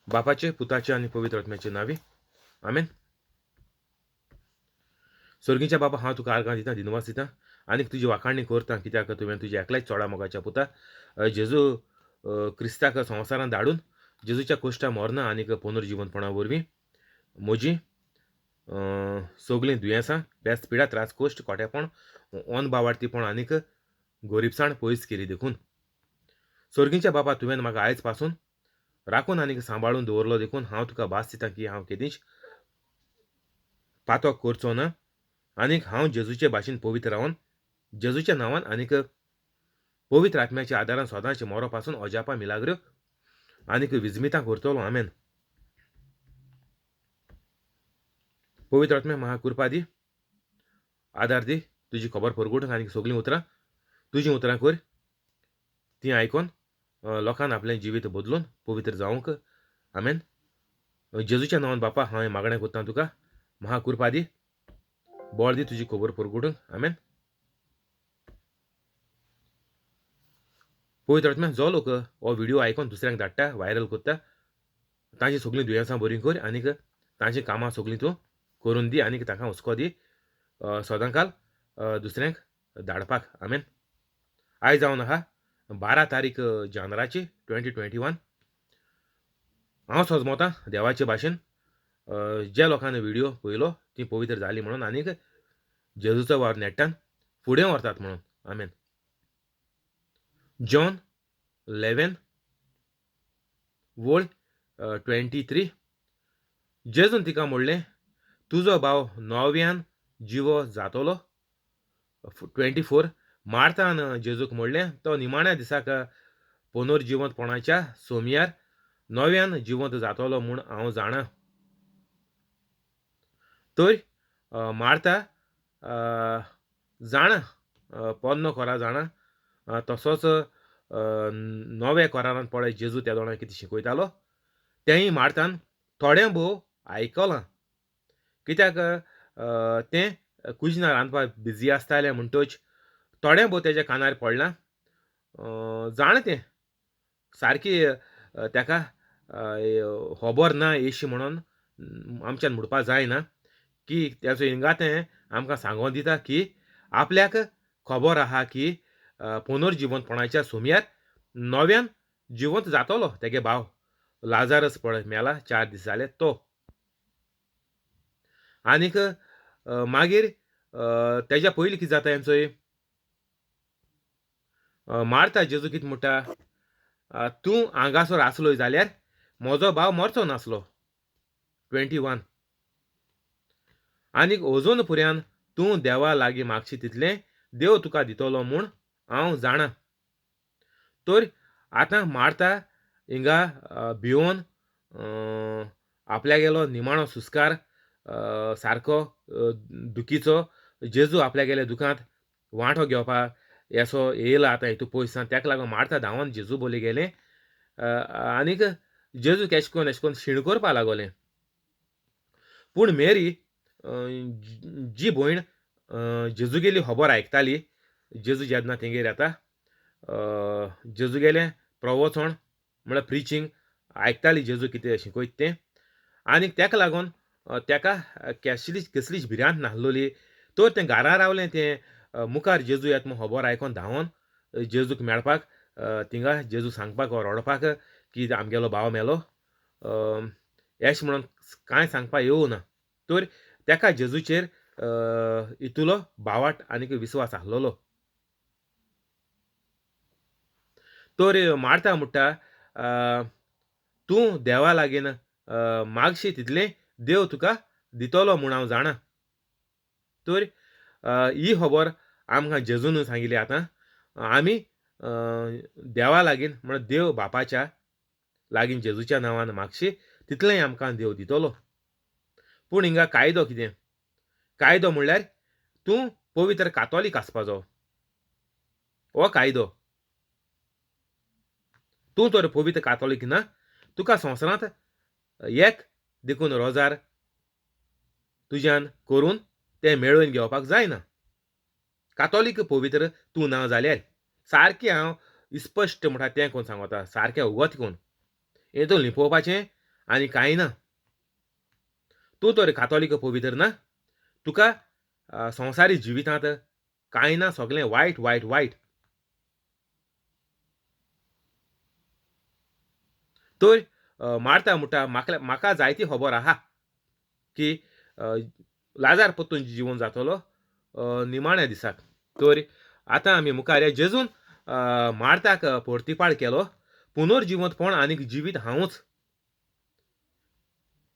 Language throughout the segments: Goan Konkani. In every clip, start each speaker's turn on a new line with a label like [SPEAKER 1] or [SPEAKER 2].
[SPEAKER 1] बापाचे, पुताचे आनी पवित्र आत्म्याचे नांवी, आमेन. सर्गीच्या बाबा, हांव तुका आर्गां दिता, दिनवास दिता आनी तुजी वाखाणणी करता, कित्याक तुवें तुज्या एकल्याच चोडा मोगाच्या पुता जेजू क्रिस्ताक संवसारांत धाडून जेजूच्या कोश्टा मरना आनी पुनर्जिवनपणा वरवीं म्हजी सगळीं दुयेंसां, बेस्त, पिडा, त्रास, कोश्ट, कोटेपण, अनबावार्थीपण आनीक गोरीबसाण पयस केली. देखून सर्गीच्या बाबा, तुवें म्हाका आयज पासून राखून आनीक सांबाळून दवरलो, देखून हांव तुका भास दिता की हांव केदींच पातक करचो ना आनीक हांव जेजूचे भाशेन पवित्र रावन जेजूच्या नांवान आनीक पवित्र आत्म्याच्या आदारान सदांच मोरो पासून अजापां, मिलाग्रो आनीक विजमितां करतलो. आमेन. पवित्र आत्म्या, म्हाका कृपा दी, आदार दी, तुजी खबर परगटूंक आनीक सगळीं उतरां तुजीं उतरां कर, तीं आयकोन लोकान आपलें जिवीत बदलून पवित्र जावंक. आमेन. जेजूच्या नांवान बापा, हांवें मागणें करता तुका, म्हाका कृपा दी, बळ दी तुजी खबर परगटूंक. आमेन. पवित्र आत्म्या, जो लोक हो व्हिडियो आयकोन दुसऱ्यांक धाडटा, व्हायरल करता, तांची सगळीं दुयेंसां बरीं कर आनीक तांचीं कामां सगळीं तूं करून दी आनीक तांकां हुस्को दी सदांकाल दुसऱ्यांक धाडपाक. आमेन. आयज जावन आहा 12 तारीख जानेराची 2021. हांव सजमोतां देवाचे भाशेन ज्या लोकांनी व्हिडियो पळयलो ती पवित्र जाली म्हणून आनीक जेजूचो वावर नेट्टान फुडें व्हरतात म्हणून. आमेन. जॉन 11 वळ 23. जेजून तिका म्हणलें, तुजो भाव नव्यान जिवो जातलो. 24. मार्तान जेजूक म्हणलें, तो निमाण्या दिसाक पुनर्जिवंतपणाच्या सोमयार नव्यान जिवंत जातलो म्हूण हांव जाणा. तर मार्ता जाणा, पोन्नो कोरा जाणा, तसोच नव्या कोरारान पळय जेजू त्या दोणाक कितें शिकयतालो तेंय मार्तान थोडें भोव आयकलां, कित्याक तें कुजिना रांदपाक बिजी आसतालें म्हणटच थोडें भोव तेज्या कानार पडलां. जाणा तें सारकी ताका खबर ना एशी म्हणून आमच्यान म्हणपाक जायना की तेजो हिंगा तें आमकां सांगोन दिता की आपल्याक खबर आहा की पुनर्जिवंतपणाच्या सोमयार नव्यान जिवंत जातलो तेगे भाव लाजारस पळय मेला 4 दीस जाले तो. आनीक मागीर तेज्या पयलीं कितें जाता हेंचोय मार्ता जेजू कितें म्हणटा, तूं हांगासर आसलोय जाल्यार म्हजो भाव मरचो नासलो. 21. आनीक अजून पुर्यान तूं देवा लागीं मागशी तितलें देव तुका दितलो म्हूण हांव जाणा. तर आतां मार्ता हिंगा भिवन आपल्यागेलो निमाणो सुस्कार सारको दुखीचो जेजू आपल्यागेल्या दुखांत वांटो घेवपाक येसो येयला आतां हितू पयसान, ताका लागून मार्ता धांवन जेजू बोली गेलें आनीक जेजू केश कोन्न एशें कोन्न शीण करपा लागोलें. पूण मेरी जी भयण जेजूगेली खबर आयकताली, जेजू जेन्ना तेंगेर येता जेजूगेलें प्रवचन म्हळ्यार प्रिचींग आयकताली, जेजू कितें शिकयता तें, आनीक ताका लागून ताका केसलीच कसलीच भिरांत नासलोली. तर तें घरा रावलें तें मुखार जेजू येता म्हूण खबर आयकोन धांवन जेजूक मेळपाक थिंगा जेजू सांगपाक रडपाक की आमगेलो भाव मेलो एश म्हणून कांय सांगपाक येवना. तर ताका जेजूचेर इतलो भावाट आनीक विस्वास आसलेलो. तर मार्ता म्हणटा, तूं देवा लागीं मागशी तितलें देव तुका दितलो म्हूण हांव जाणा. तर ही खबर आमकां जेजून सांगिल्ली. आतां आमी देवा लागीं म्हळ्यार देव बापाच्या लागीं जेजूच्या नांवान मागशी तितलेंय आमकां देव दितलो. पूण हिंगा कायदो कितें? कायदो म्हणल्यार तूं पवित्र कातोलीक आसपाचो, हो कायदो. तूं तर पवित्र कातोलीक ना, तुका संवसारांत एक देखून रोजार तुज्यान करून तें मेळोवन घेवपाक जायना. कातोलीक पवित्र तूं ना जाल्यार सारकें हांव स्पश्ट म्हणटा तें कोण सांगता, सारकें उगत कोण हेतून लिपोवपाचें आनी कांय ना. तूं तर कातोलीक पवित्र ना, तुका संवसारी जिवितांत कांय ना, सगळें वायट वायट वायट. तर मार्ता म्हणटा म्हाका जायती खबर आहा की लाजार परतून जिवन जातलो निमाण्या दिसाक. तर आतां आमी मुखार जेजून मार्ताक परतिपाळ केलो, पुनर्जिवंतपण आनीक जिवीत हांवूच.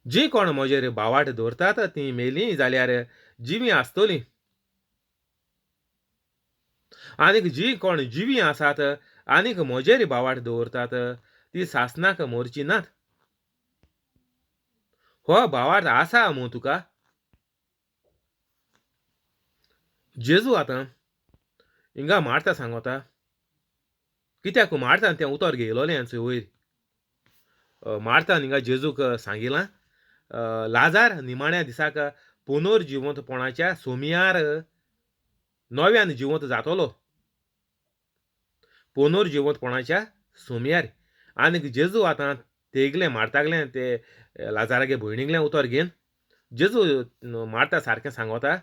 [SPEAKER 1] जीं कोण म्हजेर भावार्थ दवरतात तीं मेलीं जाल्यार जिवीं आसतलीं, आनीक जीं कोण जिवीं आसात आनीक म्हजेर भावार्थ दवरतात ती सासणाक मरचीं नात. हो भावार्थ आसा मू तुका? जेजू आतां हिंगा मार्ता सांगता, कित्याक मार्तान तें उतर घेयलोलें वयर. मार्तान हिंगा जेजूक सांगिलां, लाजार निमाण्या दिसाक पुनर्जिवंतपणाच्या सोमयार नव्यान जिवंत जातलो, पुनर्जिवंतपणाच्या सोमयार. आनीक जेजू आतां तेगलें मार्तागलें ते लाजारागे भयणीगलें उतर घेवन जेजू मार्ता सारकें सांगता,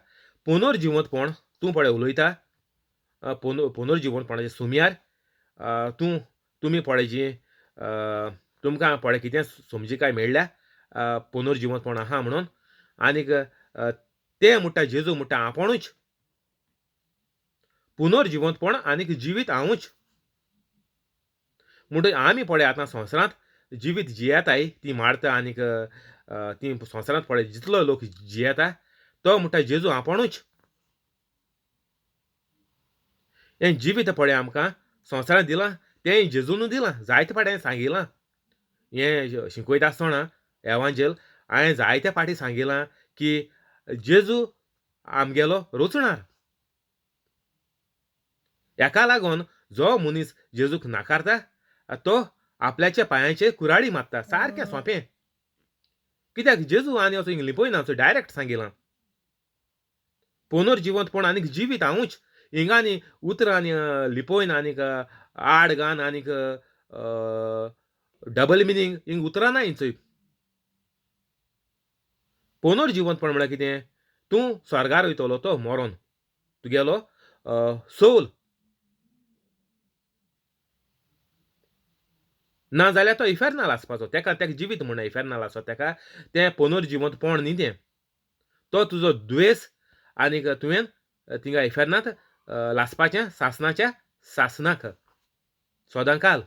[SPEAKER 1] पुनर्जिवंतपण तूं पळय उलयता, पुनर्जिवंतपणाच्या सुमयार तूं तुमी पळय जी तुमकां पळय कितें समजिकाय मेळ्ळ्या पुनर्जिवंतपण आहा म्हणून. आनीक तें म्हणटा जेजू म्हणटा आपूणच पुनर्जिवंतपण आनीक जिवीत हांवूच. म्हणटकीर आमी पळय आतां संवसारांत जिवीत जियेताय ती मारता आनीक ती संवसारांत पळय जितलो लोक जियेता तो म्हणटा जेजू आपूणच. हें जिवीत पळय आमकां संवसारांत दिलां तें जेजून दिलां, जायते फावटी हांवें सांगिलां, हें शिकयता आसतना एवांजेल हांवें जायते फावटी सांगिलां की जेजू आमगेलो रचणार. हेका लागून जो मनीस जेजूक नाकारता तो आपल्याच्या पांयाचेर कुराडी मारता. सारकें सोंपें, कित्याक जेजू आनी असो लिपयना, डायरेक्ट सांगिलां पुनर्जिवंतपण आनीक जिवीत हांवूच. हिंगा आनी उतरां आनी लिपयन आनीक आड गान आनीक डबल मिनींग हिंग उतरां ना हिंचय. पुनर्जिवंतपण म्हळ्यार कितें? तूं स्वर्गार वयतलो तो मरोन तुगेलो सोल ना जाल्यार तो इफेर्नाल आसपाचो. तेका तेका जिवीत म्हणना इफेर्नाल आसता तेका, तें पुनर्जिवंतपण न्ही तें, तो तुजो द्वेस आनीक तुवें थिंगा इफेर्नांत लासपाचें सासणाच्या सासणाक सदांकाल.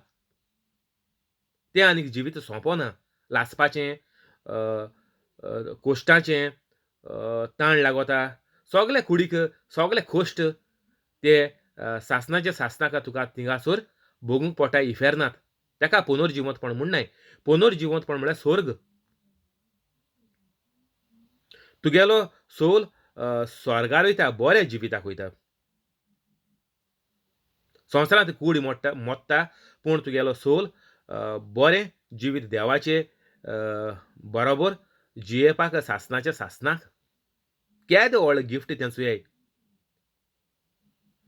[SPEAKER 1] तें आनीक जिवीत सोंपना, लासपाचें कोश्टाचें ताण लागता सगळे कुडीक सगळे कोश्ट ते सासणाच्या सासणाक तुका थिंगासर भोगूंक पडटा इफेर्नांत. तेका पुनर्जिवंतपण म्हणनाय. पुनर्जिवंतपण म्हळ्यार स्वर्ग. तुगेलो सोल स्वर्गार वयता, बऱ्या जिविताक वयता. संवसारांत कूड मोडटा मोडटा पूण तुगेलो सोल बरें जिवीत देवाचे बरोबर जियेवपाक सासणाच्या सासणाक. केदें व्हडलें गिफ्ट तें चोयाय.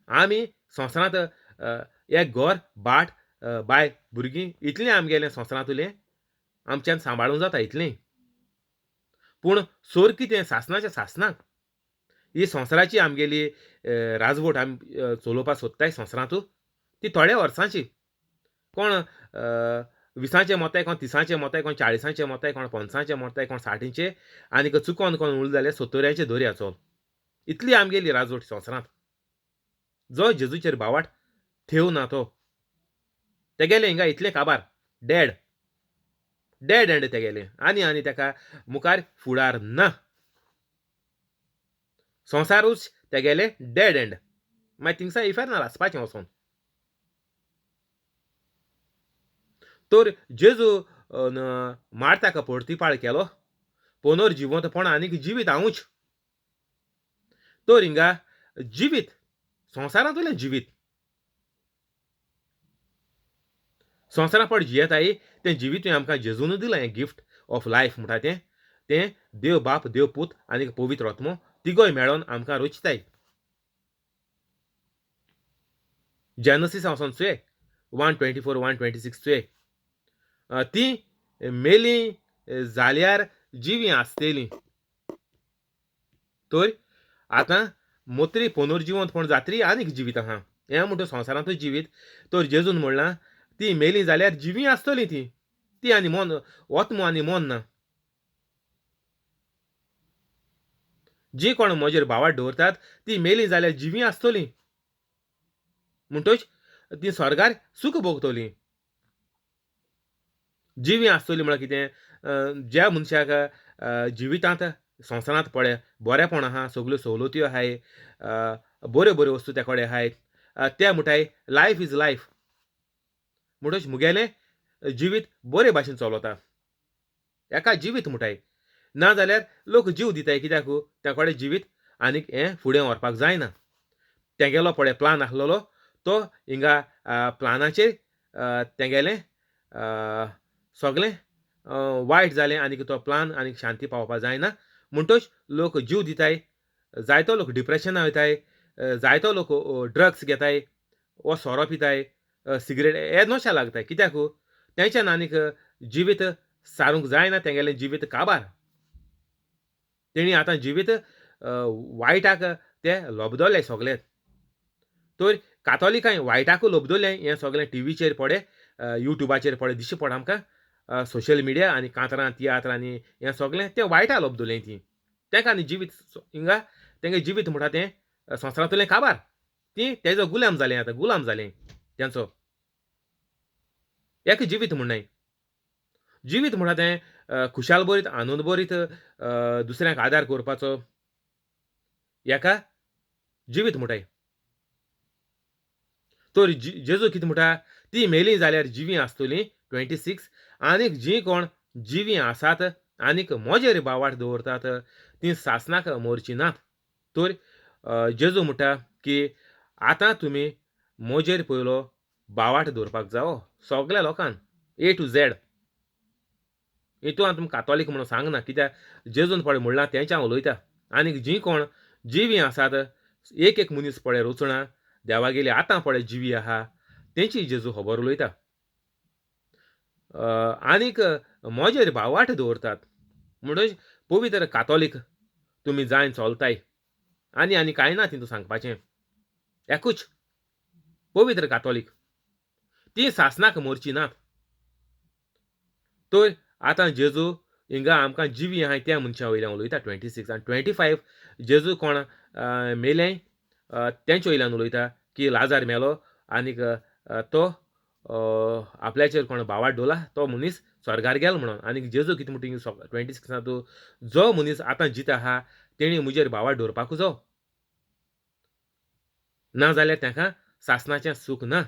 [SPEAKER 1] आमी संवसारांत एक घर भाट बायल भुरगीं इतलें आमगेलें संवसारांतलें आमच्यान सांबाळूंक जाता इतलें, पूण सोर कितें सासणाच्या सासणाक. ही संवसाराची आमगेली राजवट आमी चलोवपाक सोदताय संवसारांत ती थोड्या वर्सांची. कोण 20 मोताय, कोण 30 मोताय, कोण 40 मोताय, कोण 50 मोताय, कोण 60 आनीक चुकोन कोण उरले जाल्यार 70 दर्या चल. इतली आमगेली राजवट संवसारांत. जो जेजूचेर भावार्थ थेव ना तो तेगेलें हिंगा इतलें काबार डॅड डॅड एंड तेगेलें आनी आनी तेका मुखार फुडार ना. संवसारूच तेगेलें डॅड एंड. मागीर थिंगसा इफेर्नाल आसपाचें वचोन. तर जेजू मार्ताक परतिपाळ केलो, पुनर्जिवंतपण आनीक जिवीत हांवूच. तर हिंगा जिवीत संवसारांतलें जिवीत संवसारांत पड जियेताय तें जिवीतूय आमकां जेजून दिलां. हें गिफ्ट ऑफ लायफ म्हणटा तें, तें देव बाप देव पूत आनी पवित्र आत्मो तिगोय मेळोन आमकां रचताय. जेनसीस वचोन चोय 1:24 1:26 चोय, ती मेली जाल्यार जिवीं आसतलीं. तर आतां मोत्री पुनर्जिवंतपण जातरी आनीक जिवीत आहा हें म्हणटा संवसारांतूच जिवीत. तर जेजून म्हणलां ती मेली जाल्यार जिवीं आसतलीं ती ती आनी मन ओत्मो आनी मन ना. जी कोण म्हजेर भावार्थ दवरतात ती मेली जाल्यार जिवीं आसतलीं, म्हणटच ती स्वर्गार सूख भोगतलीं. जिवीं आसतलीं म्हळ्यार कितें, ज्या मनशाक जिवितांत संवसारांत पळय बरेंपण आहा, सगल्यो सवलत्यो आहाय, बऱ्यो बऱ्यो वस्तू त्या कडेन आहाय, ते म्हणटाय लायफ is life, म्हणटच मुगेलें जिवीत बरे भाशेन चलता, हेका जिवीत म्हणटाय. ना जाल्यार लोक जीव दिताय कित्याक त्या कडेन जिवीत आनीक हें फुडें व्हरपाक जायना. तेगेलो पळय प्लान आसलेलो तो हिंगा प्लानाचेर तेगेलें सगलें वायट जालें आनीक तो प्लान आनीक शांती पावपाक जायना, म्हणटच लोक जीव दिताय, जायतो लोक डिप्रेशना वयताय, जायतो लोक ड्रग्स घेताय वो सोरो पिताय, सिगरेट हे नशा लागताय कित्याक तेंच्यान आनीक जिवीत सारूंक जायना, तेंगेलें जिवीत काबार. तेणी आतां जिवीत वायटाक ते लबदले सगले. तर कातोलिकांय वायटाकू लबदलें हें सगलें टिवीचेर पळय, युट्यूबाचेर पळय दिश्टी पडटा आमकां, सोशल मिडिया आनी कांतरां तियात्र आनी हें सगलें तें वायटा लबदलें ती. तेंका आनी जिवीत हिंगा तेंगे जिवीत म्हणटा तें संवसारांतलें काबार, ती तेजो गुलाम जालें आतां, गुलाम जालें तेंचो. एक जिवीत म्हणनाय, जिवीत म्हणटा तें खुशाल बरीत आनंद बरीत दुसऱ्यांक आदार करपाचो, हेका जिवीत म्हणटाय. तर जेजू कितें म्हणटा, ती मेली जाल्यार जिवीं आसतलीं 26, आनीक जीं कोण जिवीं आसात आनीक म्हजेर भावार्थ दवरतात तीं सासणाक मरचीं नात. तर जेजू म्हणटा की आतां तुमी म्हजेर पयलो भावार्थ दवरपाक जावो सगल्या लोकांक, ए टू झॅड. हितून हांव तुमकां कातोलीक म्हणून सांगना कित्याक जेजून पळय म्हणलां तेंच हांव उलयता. आनीक जीं कोण जिवीं आसात एक एक मनीस पळय रचणा देवागेली आतां पळय जिवी आहा तेंची जेजू खबर उलयता. आनीक म्हजेर भावार्थ दवरतात म्हणून पवित्र कातोलीक तुमी जायन चलताय आनी आनी कांय ना तितून सांगपाचें, एकूच पवित्र कातोलीक ती सासणाक मरची नात. तर आतां जेजू हिंगा आमकां जिवी आहाय त्या मनशां वयल्यान उलयता 26 आनी 25 जेजू कोण मेलें तेंचे वयल्यान उलयता की लाजार मेलो आनीक तो आपल्याचेर कोण भावार्थ दवरला तो मनीस स्वर्गार गेलो म्हणून. आनीक जेजू कितें म्हणटा 26 जो मनीस आतां जिता आहा तेणी म्हजेर भावार्थ दवरपाकूच जावो, ना जाल्यार ताका सासणाचें सूख ना.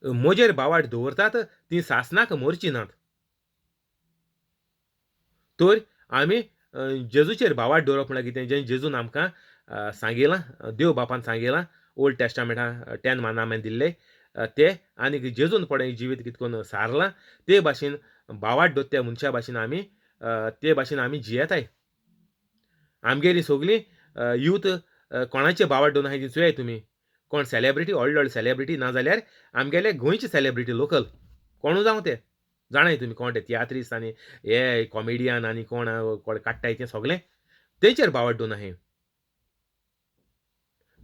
[SPEAKER 1] म्हजेर भावार्थ दवरतात ती सासणाक मरची नात. तर आमी जेजूचेर भावार्थ दवरप म्हळ्यार कितें, जें जेजून आमकां सांगिलां, देव बापान सांगिलां ओल्ड टेस्टामेंटां 10 मानामेंत दिल्ले ते, आनीक जेजून पळय जिवीत कितें करून सारलां ते भाशेन भावार्थ दवरता त्या मनशा भाशेन आमी ते भाशेन आमी जियेताय. आमगेली सगलीं यूथ कोणाचे भावार्थ दवरून आहाय ती चोयाय तुमी, कोण सेलेब्रिटी व्हडले व्हडले सेलेब्रिटी ना जाल्यार आमगेले गोंयचे सेलेब्रिटी लोकल कोणू जावं ते जाणाय तुमी कोण ते तियात्रिस्ट आनी हे कॉमेडियन आनी कोण कोण काडटाय तें सगलें तेंचेर भावार्थ दवरून आहाय.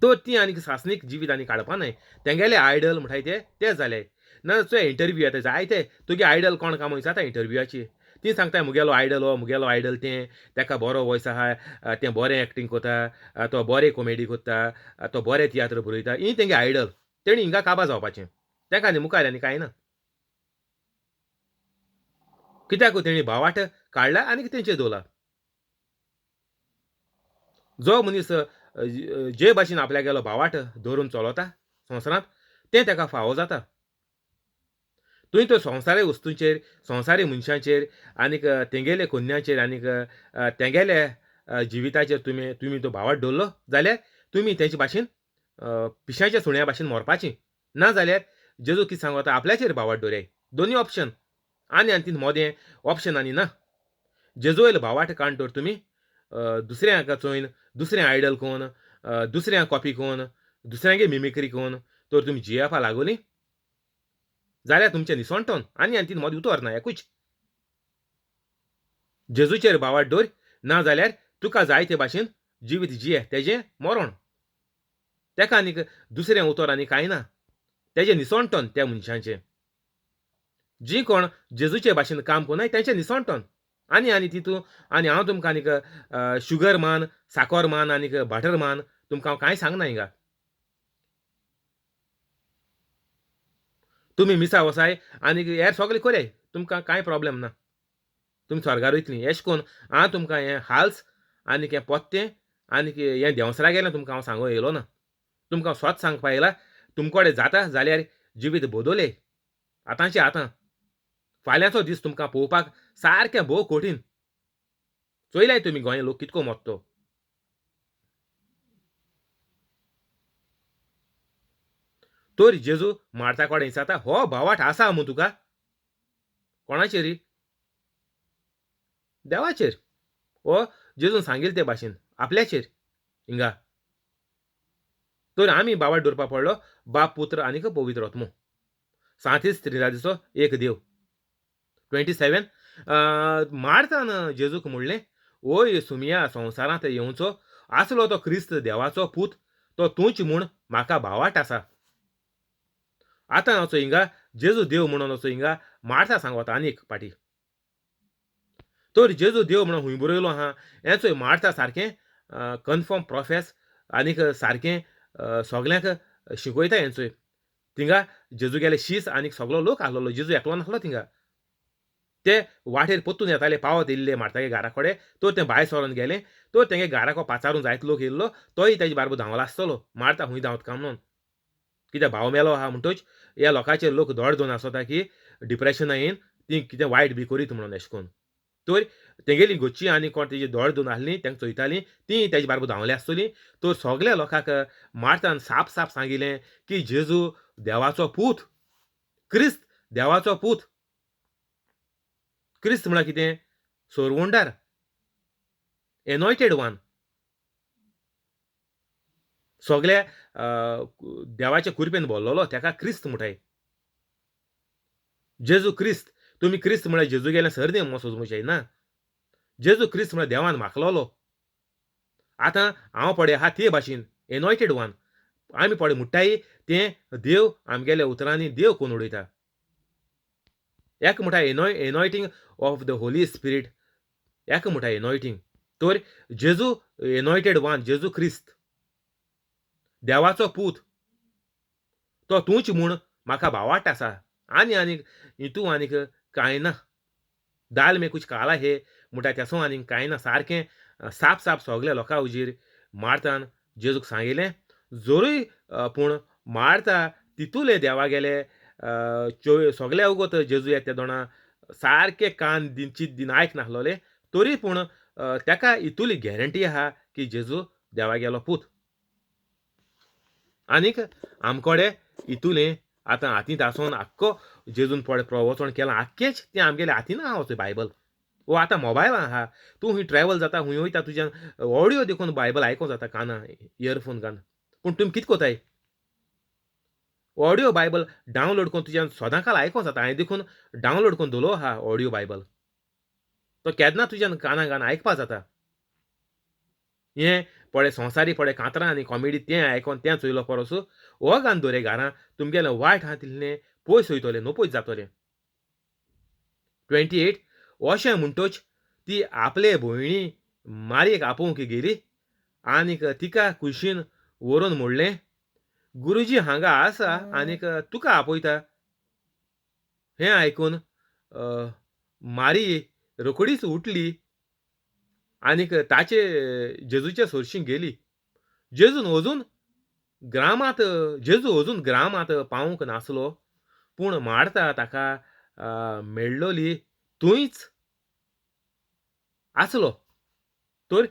[SPEAKER 1] तर ती आनीक सासणीक जिवीत आनी काडपा न्हय, तेंगेले आयडल म्हणटाय ते ते जाले. ना चोय इंटरव्यू येता जायते तुगे आयडल कोण काय म्हणून विचारता इंटरव्यूआची, ती सांगता मुगेलो आयडल हो, मुगेलो आयडल तें, तेका बरो वॉयस आहा, तें बरें एक्टींग करता, तो बरें कॉमेडी करता, तो बरें तियात्र बरयता, ही तेंगे आयडल. तेणी हिंगा काबा जावपाचें, तेका आनी मुखार आनी कांय ना, कित्याक तेणी भावार्थ काडला आनी तेंचेर दवरला. जो मनीस जे भाशेन आपल्यागेलो भावार्थ दवरून चलता संवसारांत तें तेका फावो जाता. तुवें तो संवसारी वस्तूंचेर, संवसारी मनशांचेर आनीक तेंगेले कोन्याचेर आनीक तेंगेले जिविताचेर तुमी तुमी तो भावार्थ दवरलो जाल्यार तुमी तेंचे भाशेन पिशाच्या सुण्या भाशेन मरपाची. ना जाल्यार जेजू कितें सांगता आपल्याचेर भावार्थ दवराय, दोनूय ऑप्शन आनी आनी तीन मोदें ऑप्शन आनी ना. जेजू वयलो भावार्थ काडून तर तुमी दुसऱ्यांक चोयन, दुसऱ्यां आयडल कोन, दुसऱ्यां कॉपी कोन, दुसऱ्यांगे मिमिक्री कोन तर तुमी जियेवपा लागोली जाल्यार तुमचें निसणटोन आनी आनी तीन मोदें उतर ना एकूच. जेजूचेर भावार्थ दवर, ना जाल्यार तुका जाय ते भाशेन जिवीत जिये, तेजें मरण. तेका आनीक दुसरें उतर आनी कांय ना. तेजें निसणटन त्या मनशांचें, जीं कोण जेजूचे भाशेन काम करनाय तेंचें निसणटन. आनी आनी तितू आनी हांव तुमकां आनीक शुगर मान, साकोर मान आनीक बाटर मान तुमकां हांव कांय सांगना हिंगा. तुमी मिसा वसाय आनीक हेर सगळें करयाय, तुमकां कांय प्रोब्लेम ना, तुमी स्वर्गार वयतलीं. एश कोन्न हांव तुमकां हें हाल्स आनीक हें पोत्तें आनीक हें देंवसरा गेलें तुमकां हांव सांगूंक येयलो ना. तुमकां स्वत सांगपा येयला, तुमकोडे जाता जाल्यार जिवीत बदोले आतांचे आतां. फाल्यांचो दीस तुमकां पळोवपाक सारकें भोव कठीण. चोयल्याय तुमी गोंय लोक कितको मोत्तो. तर जेजू मार्ता कडेन विचारता, हो भावाट आसा मू तुका? कोणाचेर? देवाचेर. हो जेजून सांगिल्ले ते भाशेन आपल्याचेर हिंगा. तर आमी भावाट दवरपा पडलो बाप, पुत्र आनीक पवित्र आत्मो, सांतीस त्रिनादीचो एक देव. 27 मार्तान जेजूक म्हणलें, ओय सुमिया संवसारांत येवचो आसलो तो क्रिस्त देवाचो पूत तो तूंच म्हूण म्हाका भावाट आसा. आतां असो हिंगा जेजू देव म्हणून असो हिंगा मार्ता सांगता आनीक पाटी. तर जेजू देव म्हणून हुंय बरयलो आहा हें चोय मार्ता सारकें कन्फर्म प्रोफेस आनीक सारकें सगल्यांक शिकयता हें चोय. थिंगा जेजू गेले शीस आनीक सगलो लोक आसलेलो, जेजू एकलो नासलो थिंगा. ते वाटेर परतून येताले, पावत येयल्ले मार्तागे घरा कडेन. तर तें भायर सरोन गेलें, तर तेंगे घराको पाचारून जायतो लोक येयल्लो, तोय तेजे बारबो धांवलो आसतलो मार्ता हुंय धांवता काय म्हणून, कित्याक भाव मेलो आहा म्हणटोच ह्या लोकांचेर लोक दोड दोन आसता की डिप्रेशना येवन ती कितें वायट बी करीत म्हणून एशें करून. तर तेगेली घरची आनी कोण तेजी दोड दोन आसली तेंका चोयतालीं, तीं तेजे बारबो धांवली आसतलीं. तर सगल्या लोकांक मार्तान साफ साफ सांगिल्लें की जेजू देवाचो पूत, क्रिस्त देवाचो पूत. क्रिस्त म्हळ्यार कितें? सोरवंडार, एनॉयटेड वन, सगल्या देवाच्या कुरपेन भरलेलो तेका क्रिस्त म्हणटाय. जेजू क्रिस्त, तुमी क्रिस्त म्हळ्यार जेजू गेलें सरनेम म्हणून सोजमूं ना. जेजू क्रिस्त म्हळ्यार देवान माखलोलो. आतां हांव पळय आहा ते भाशेन एनॉयटेड वन, आमी पळय म्हणटाय तें देव आमगेल्या उतरांनी देव कोण उडयता. एक म्हणटा anointing of the Holy Spirit, एक म्हणटा एनॉयटींग. तर जेजू एनॉयटेड वन, जेजू क्रिस्त देवाचो पूत तो तूंच म्हूण म्हाका भावाट आसा. आनी आनीक हितू आनीक कांय ना. दाल में कुछ काला हे म्हणटा तेसो आनीक कांय ना. सारकें साफ साफ सगल्या लोकां हुजीर मार्तान जेजूक सांगिल्लें. जोरूय पूण मार्ता तितूले देवा गेले सगल्या वगत जेजू येता ते दोणा सारकें कान दिन चित दिन आयक नासलोले, तरी पूण तेका इतुली गॅरंटी आहा की जेजू देवा गेलो पूत. आनीक आमकोडे इतुलें आतां हातींत आसोन आख्खो जेजून पळय प्रवचन केलां आख्खेंच तें आमगेले हातीन आहा वचून बायबल. वो आतां मोबायलान आहा, तूं हुंय ट्रॅवल जाता हुंय वयता तुज्यान ऑडियो देखून बायबल आयकोंक जाता काना इयरफोन घालून. पूण तुमी कितें कोताय? ऑडियो बायबल डावनलोड करून तुज्यान सदां काल आयकोंक जाता. हांवें देखून डावनलोड करून दवरलो आहा ऑडियो बायबल, तो केन्ना तुज्यान काना घालून आयकपा जाता. हें पळय संवसारी पळय कांतरां आनी कॉमेडी तें आयकोन तें चोयलो परस हो घालून दवरे घरां, तुमगेलें वायट आहा तितलें पयस वयतलें, नपयत जातलें. 28 अशें म्हणटोच ती आपले भयणी मारयेक आपोवंक गेली आनीक तिका कुशीन व्हरून म्हणलें, गुरुजी हांगा आसा आनीक तुका आपयता. हें आयकून मारी रोखडीच उठली आनीक ताचे जेजूच्या सोरशीं गेली. जेजून अजून ग्रामांत जेजू अजून ग्रामांत पावूंक नासलो, पूण मार्ता ताका मेळ्ळोली थंयच आसलो. तर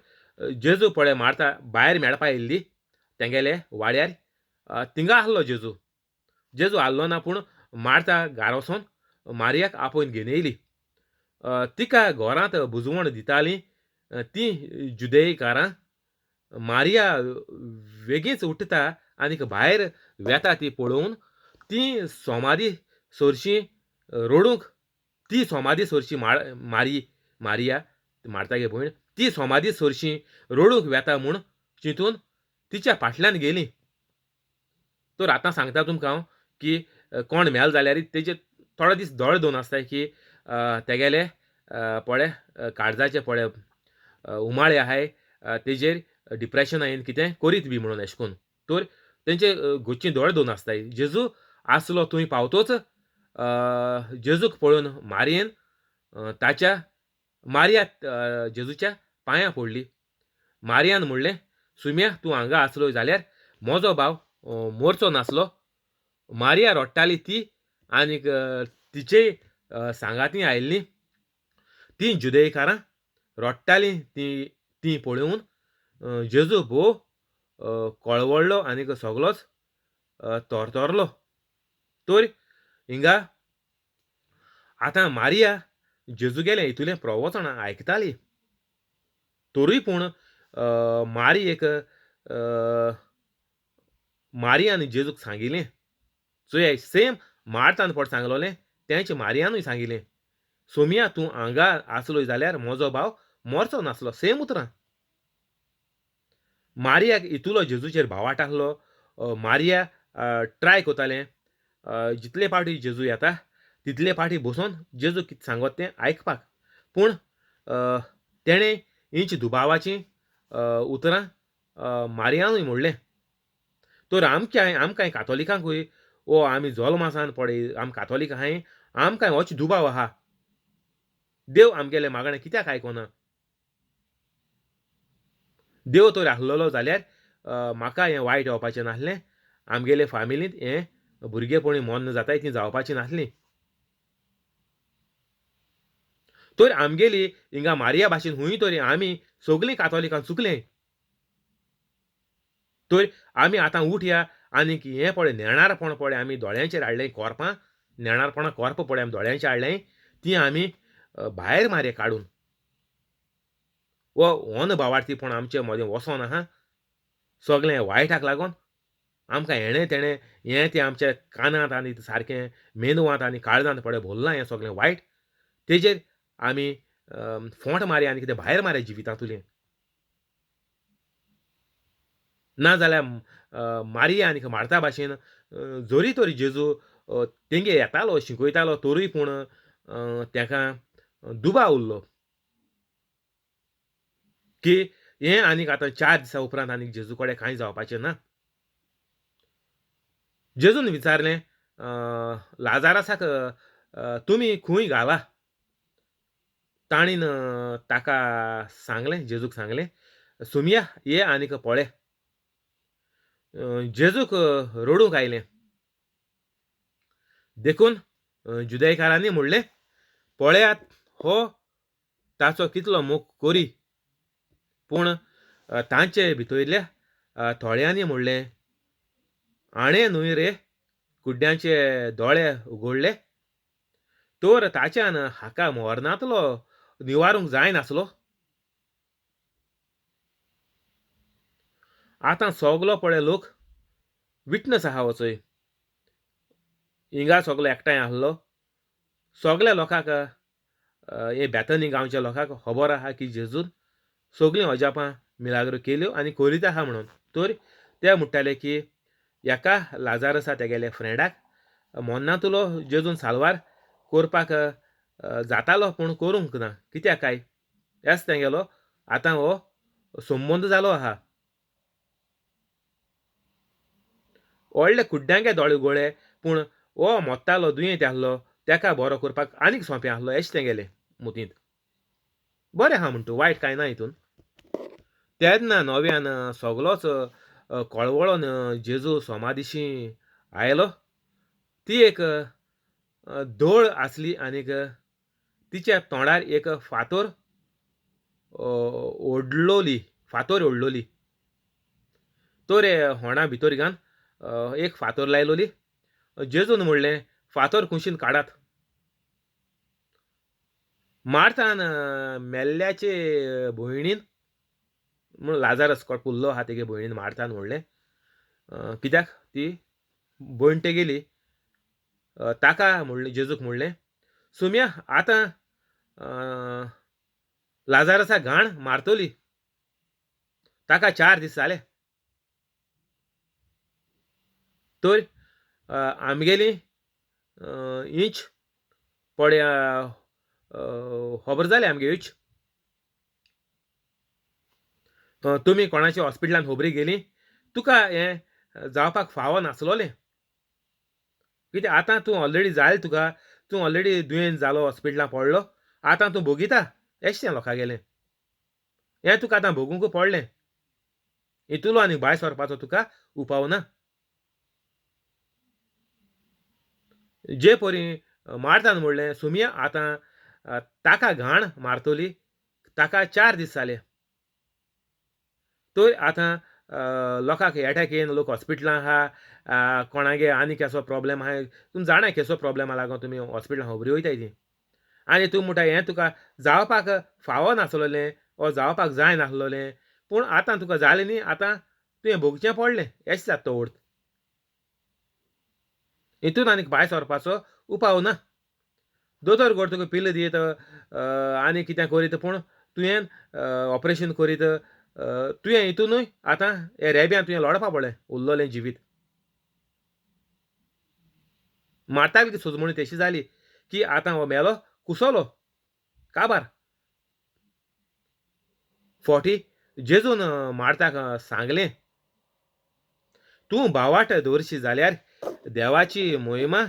[SPEAKER 1] जेजू पळय मार्ता भायर मेळपा येयल्ली तेंगेले वाड्यार, थिंगा आसलो जेजू. जेजू आहलो ना, पूण मार्ता घारा वचोन मारियाक आपोवन घेवन येयली. तिका घरांत बुजवण दिताली ती जुदेयकारां. मारिया वेगींच उठता आनीक भायर वेता ती पळोवन ती सोमारी सरशीं रडूंक, ती सोमारी सरशीं मारी मारिया मार्तागे भयण ती सोमादी सरशी रडूंक वेता म्हूण चिंतून तिच्या फाटल्यान गेली. तर आतां सांगता तुमकां हांव की कोण मेल जाल्यार तेजे थोडो दीस दोळे दोन आसताय की तेगेले पळे काळजाचे पळे उमाळे आहाय तेजेर डिप्रेशन आयन कितें करीत बी म्हणून अशें करून. तर तेंचे गोच्चे दोळे दोन आसताय. जेजू आसलो थंय पावतोच जेजूक पळोवन मारयेन ताच्या मारिया जेजूच्या पांयां पडली. मारियान म्हणलें, सुम्या तूं हांगा आसलो जाल्यार म्हजो भाव मोरचो नासलो. मारिया रडटाली ती आनीक तिचेय सांगाती आयिल्लीं तीं जुदेयकारां रडटालीं तीं तीं पळोवन जेजू भोव कळवळ्ळो आनीक सगलोच थरथरलो. तर हिंगा आतां मारिया जेजू गेलें हितूलें प्रवचन आयकताली. तरूय पूण मारी एक मारियान जेजूक सांगिलें, चोयाय सेम मार्तान फट सांगलोलें तेंच मारियानूय सांगिलें, सोमिया तूं हांगा आसलोय जाल्यार म्हजो भाव मरचो नासलो. सेम उतरां. मारियाक इतुलो जेजूचेर भावाट आसलो. मारिया ट्राय करतालें जितले फावटी जेजू येता तितले फावटी बसोन जेजू कितें सांगत तें आयकपाक. पूण तेणें इंच दुबावाचीं उतरां मारियानूय म्हणलें. तर आमच्या आमकांय कातोलिकांकूय ओ आमी जल्मासान पळय आमी कातोलीक आहाय आमकांय होच दुबाव आहा, देव आमगेलें मागणें कित्याक आयकना? देव तर आसलेलो जाल्यार म्हाका हें वायट येवपाचें नासलें, आमगेले फामिलींत हें भुरगेपणी मोन्न जाताय तीं जावपाचीं नासलीं. तर आमगेली हिंगा मारिया भाशेन हुंय तरी आमी सगलीं कातोलिकां चुकलें. तर आमी आतां उठया आनीक हें पळय नेणारपण पळय आमी दोळ्यांचेर हाडलें कोरपां, नेणारपणां कोरपां पळय आमी दोळ्यांचेर हाडलें तीं आमी भायर मारया काडून. हो अनभावार्थीपण आमचे मदें वचोन आहा सगलें वायटाक लागून आमकां हेणें तेणें हें तें आमच्या कानांत आनी सारकें मेंदवांत आनी काळजांत पळय भरलां हें सगलें वायट. तेजेर आमी फोंट मारया आनी कितें भायर मारया जिवितांतुलें. ना जाल्यार मारिया आनी मार्ता भाशेन जरी तर जेजू तेंगे येतालो शिकयतालो तरूय पूण तेका दुबाव उरलो की हें आनीक आतां 4 दिसां उपरांत आनीक जेजू कडेन कांय जावपाचें ना. जेजून विचारलें, लाजारसाक तुमी खंय घाला? ताणीन ताका सांगलें, जेजूक सांगलें, सुमिया ये आनीक पळय. जेजूक रडूंक आयलें. देखून जुदेयकारांनी म्हणलें, पळयात हो ताचो कितलो मोग करी. पूण तांचे भितरल्या थोड्यांनी म्हणलें, हाणें न्हय रे कुड्ड्यांचे दोळे उगडले, तर ताच्यान हाका मरणांतलो निवारूंक जायनासलो. आतां सगलो पळय लोक विटनस आहा वचय हिंगा सगलो एकठांय आसलो. सगल्या लोकांक हे बेतनी गांवच्या लोकांक खबर आहा की जेजून सगलीं अजापां मिलाग्रो केल्यो आनी करीत आहा म्हणून. तर ते म्हणटाले की एका लाजारसा तेगेले फ्रेंडाक मरणांतलो जेजून साल्वार करपाक जातालो पूण करूंक ना कित्याक काय हेच तेगेलो आतां हो संबंद जालो आहा. व्हडले कुड्ड्यांके दोळे उगडले पूण हो मोत्तालो दुयेंत आसलो तेका बरो करपाक आनीक सोंपें आसलो अशें तेगेलें मतींत. बरें आहा म्हणटा वायट कांय ना हितून. तेन्ना नव्यान सगलोच कळवळोन जेजू सोमादिशी आयलो. ती एक दोळ आसली आनीक तिच्या तोंडार एक फातोर ओडलोली फातोर ओडलोली. तर होणा भितर घान एक फातोर लायलोली. जेजून म्हणलें, फातोर कुशीन काडात. मार्तान मेल्ल्याचे भयणीन म्हूण लाजारस कोण पुरलो आहा तेगे भयणीन मार्तान म्हणलें, कित्याक ती भयण तेगेली ताका म्हणलें, जेजूक म्हणलें, सुम्या आतां लाजारसा घाण मारतली, ताका 4 दीस जाले. तर आमगेली इंच पळय खबर जाली आमगे इच. तुमी कोणाच्या हॉस्पिटलान खबरी गेली, तुका हें जावपाक फावो नासलोलें, कित्याक आतां तूं ऑलरेडी जालें तुका, तूं ऑलरेडी दुयेंत जालो, हॉस्पिटलान पडलो, आतां तूं भोगिता एशें लोकां गेलें, हें तुका आतां भोगूंक पडलें, हितूलो आनी भायर सरपाचो तुका उपाव ना. जे परी मार्तान म्हणलें, सुमया आतां ताका घाण मारतली, ताका 4 दीस जाले. तर आतां लोकांक एटॅक येवन लोक हॉस्पिटलां आहा, कोणागे आनी केसो प्रोब्लेम आहा, तुमी जाणा केसो प्रोब्लेम लागून तुमी हॉस्पिटलां खबरी वयताय ती, आनी तूं म्हणटा हें तुका जावपाक फावो नासलोलें वो जावपाक जाय नासलोलें, पूण आतां तुका जालें न्ही, आतां तुवें भोगचें पडलें, एशें जाता तो अर्थ. हितून आनीक भायर सरपाचो उपाव ना. दोतोर गोड तुका पिल्ल दित आनी कितें करीत, पूण तुवें ऑपरेशन करीत, तुवें हितूनय आतां हे रेब्यान तुवें लडपा पडलें उरलोलें जिवीत. मार्ताक सोजमणी तशी जाली की आतां हो मेलो कुसलो काबार. 40 जेजून मार्ताक सांगलें, तूं भावाट दवरशी जाल्यार देवाची मोहिमा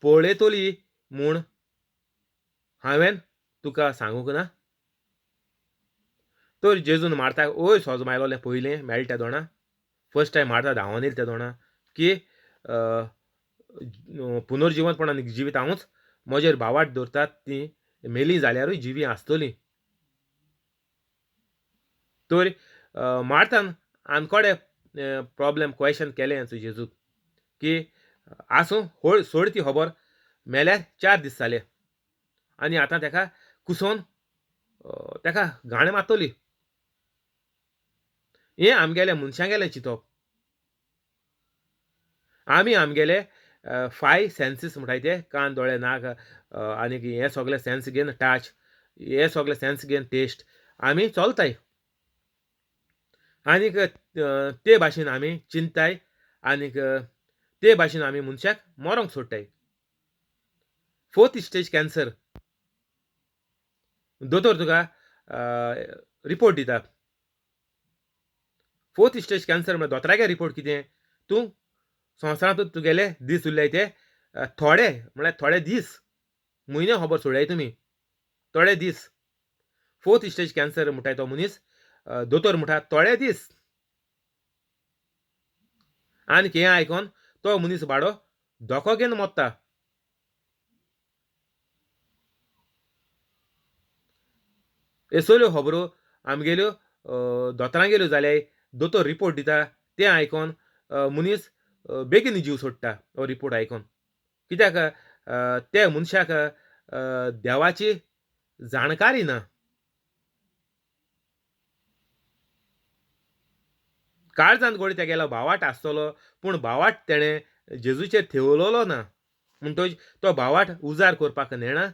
[SPEAKER 1] पळयतली म्हूण हांवें तुका सांगूंक ना. तर जेजून मार्ताक ओय सोजमायलोलें पयलें मेळटा दोणा, फर्स्ट टायम मार्ता धांवन येयलें त्या दोणा की पुनर्जिवंतपण आनी जिवीत हांवूच, म्हजेर भावाट दवरतात ती मेली जाल्यारूय जिवी आसतली. तर मार्तान आनकोडे प्रोब्लेम क्वेशन केलें जेजूक की आसूं होळ सोड ती खबर, मेल्यार 4 दीस जाले आनी आतां तेका कुसोवन तेका घाण मारतली. हें आमगेलें मनशांगेलें चिंतप. आमी आमगेले 5 सेन्सीस म्हणटाय ते, कान, दोळे, नाक आनी हे सगळे सेन्स घेवन टच, हे सगळे सेन्स घेवन टेस्ट आमी चलताय, आनीक ते भाशेन आमी चिंताय, आनीक ते भाशेन आमी मनशाक मरोंक सोडटाय. 4th stage cancer, दोतोर तुका रिपोर्ट दिता. 4th stage cancer म्हळ्यार दोतोरागे रिपोर्ट कितें, तूं संवसारांत तुगेले दीस उरले ते थोडे, म्हळ्यार थोडे दीस, म्हयने खबर सोडयाय तुमी, थोडे दीस. 4th stage cancer म्हणटाय तो मनीस, दोतोर म्हणटा थोडे दीस. आनी हें आयकोन तो मनीस बाडो धोको घेवन मोत्ता. हे सगल्यो खबरो आमगेल्यो दोतोरांगेल्यो जाल्यार दोतोर रिपोर्ट दिता तें आयकोन मनीस बेगीन जीव सोडटा हो रिपोर्ट आयकोन, कित्याक ते मनशाक देवाची जाणकारी ना. काळजांत गोडी तेगेलो भावाट आसतलो, पूण भावाट तेणें जेजूचेर थेवलोलो ना, म्हणटच तो भावाट उजार करपाक नेणा.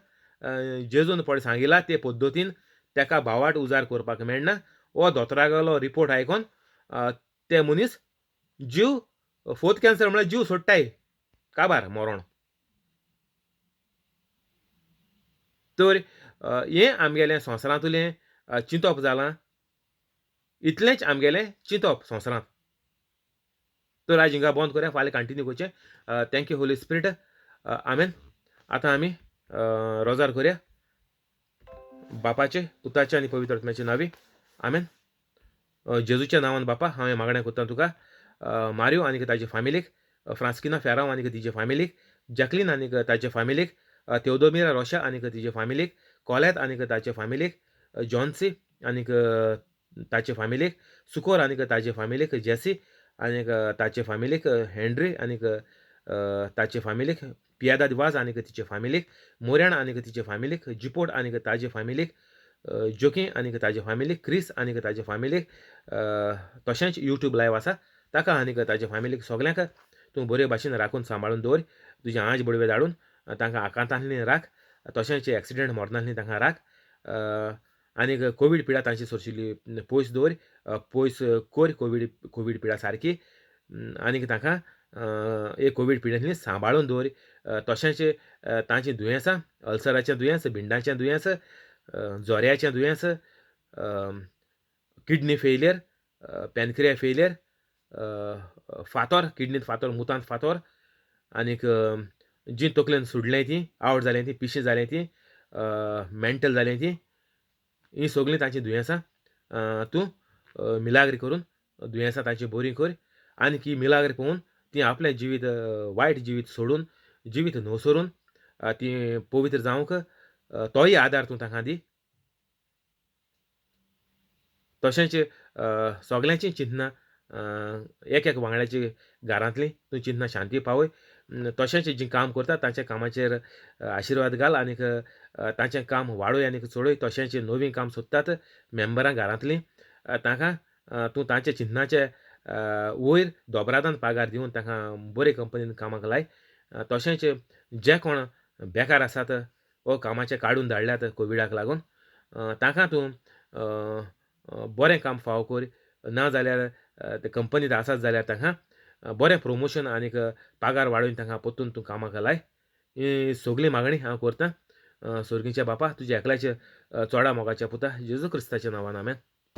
[SPEAKER 1] जेजून पळय सांगिला ते पद्दतीन तेका भावाट उजार करपाक मेळना. हो दोतोरागेलो रिपोर्ट आयकोन ते मनीस जीव, 4th cancer म्हळ्यार जीव सोडटाय, काबार मरोण. तर हें आमगेलें संवसारांतलें चिंतप जालां, इतलेंच आमगेलें चिंतप संवसारांत. तर आयज हिंगा बंद करया, फाल्यां कंटिन्यू करचें. Thank you Holy Spirit, आमेन. आतां आमी रोजार करया. बापाचे, पुताचे आनी पवित्र आत्म्याचे नांवी, आमेन. जेजूच्या नांवान बापा हांवें मागणें करता तुका, मारियो आनी ताजे फामिलीक, फ्रांस्किना फेरांव आनी तिजे फामिलीक, जॅकलीन आनी ताजे फामिलीक, तेवदोमिरा रोशा आनी तिजे फामिलीक, कोलेत आनी ताजे फामिलीक, जॉन्सी आनी ताचे फामिलीक, सुकोर आनी ताजे फामिलीक, जेसी आनी ताचे फामिलीक, हेनरी आनी ताचे फामिलीक, पियादाद वाज आनी तिचे फामिलीक, मोऱ्याण आनी तिचे फामिलीक, जिपोट आनी ताजे फामिलीक, जोकी आनी ताजे फामिलीक, क्रिस आनी ताजे फामिलीक, तशेंच यूट्यूब लायव आसा ताका आनी ताजे फामिलीक सगल्यांक तूं बरे भाशेन राखून सांबाळून दवर. तुजें आंज बडवे धाडून तांकां आकांतांतली राख, तशेंच एक्सिडेंट मरनासली तांकां राख. आनीक कोवीड पिडा तांचे सरशिल्ली पयस दवर, पयस कर कोवीड पिडा सारकी आनीक तांकां एक कोवीड पिडेंतली सांबाळून दवर. तशेंच तांचीं दुयेंसां, अल्सराचें दुयेंस, भिंडाचें दुयेंस, जोऱ्याचें दुयेंस, किडनी फेलियर, पॅनक्रिया फेलियर, फातोर, किडनींत फातोर, मुतांत फातोर आनीक जीं तकलेन सुडलें तीं, आवट जालें तीं, पिशें जालें तीं, मेंटल जालें तीं, हीं सगळीं तांचीं दुयेंसां तूं मिलाग्र करून दुयेंसां तांचीं बरीं कर आनी ही मिलाग्र पळोवन तीं आपलें जिवीत वायट जिवीत सोडून जिवीत न्हवसरून तीं पवित्र जावंक तोय आदार तूं तांकां दी. तशेंच सगल्यांचीं चिंतनां एक एक वांगड्याची घरांतलीं तूं चिंतनां शांती पावय. तशेंच जीं काम करता तांच्या कामाचेर आशिर्वाद घाल आनीक तांचें काम वाडय आनीक चडय. तशेंच नवीं काम सोदतात मेंबरां घरांतलीं तांकां तूं तांच्या चिंतनाचे वयर दोबरादान पागार दिवन तांकां बरे कंपनीन कामाक लाय. तशेंच जे कोण बेकार आसात वो कामाचे काडून धाडल्यात कोविडाक लागून तांकां तूं बरें काम फावो कर, ना जाल्यार ते कंपनींत आसात जाल्यार तांकां बरें प्रोमोशन आनीक पागार वाडोवन तांकां परतून तूं कामाक लाय. ही सगळी मागणी हांव करतां सर्गीच्या बापा तुज्या एकल्याच्या चोडा मोगाच्या पुता जेजू क्रिस्ताच्या नांवान, आमेन.